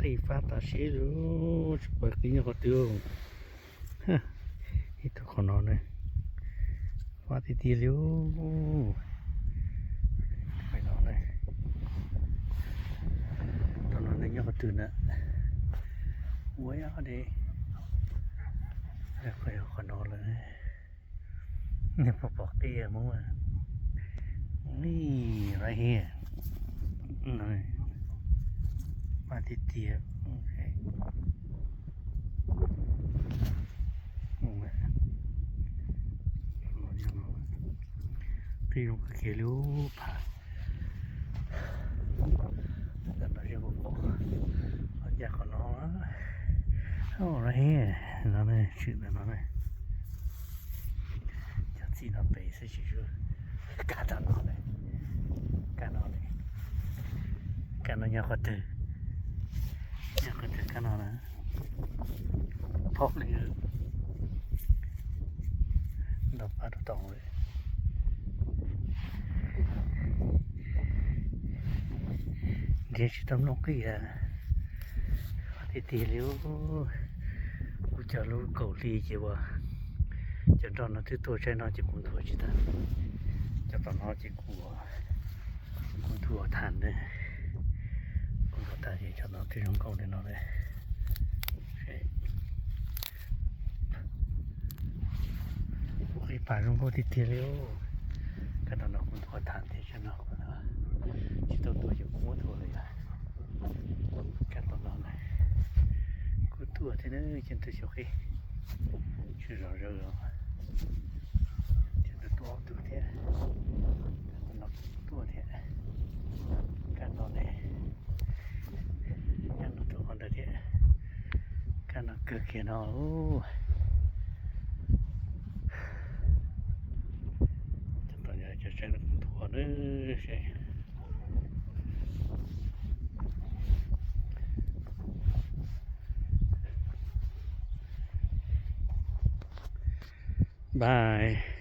Qij fab tas seb lawm, tsis pom qij nyob qhov twg. Ib tug qhov no ne, fab tiag tiag li. Tus no ne nyob qhov twg na? Ua de, qhov no lawm. Nej puas pom qij Hmoob? Right here. Fab tiag tiag. Qij zoo kawg kiag li pab. Ntawm no yeej pom, ncaj qhov no, right here no, tshwm ntawm no ne. Cov txiv no pem xwb tsis, kab tom no ne, kab no ne, kab no nyob qhov twg? Nyob qhov twg kab no na? Pom li ntau pab rau tau li. Nrhiav tsis tau nplooj qij tiag tiag li. Kuv cog lub kaum hli ces uas cov nroj no twb tuaj tsaib no ces kuv nthuav tsis tau. Cov tom no ces kuv, kuv nthuav tham ne, kuv nthuav tas ces cov no twb zoo nkauj li no lawm. Qij pab zoo nkauj tiag tiag li. Kab tom no kuv nthuav tham tias tsaib no kuv tsis tau tuaj ces kuv muab nthuav lawm yom. Kab tom no na, kuj tuaj thiab na, ces tus xyov qij tsis zom zaws os. Ces tus tuaj ob tug thiab, kab tom no kuj tuaj thiab. Kab no ne, kab no tuaj qhov ntawd thiab. Kab no kawg kiag no. Cov tom no cov tsaib no kuv nthuav na seb. Bye.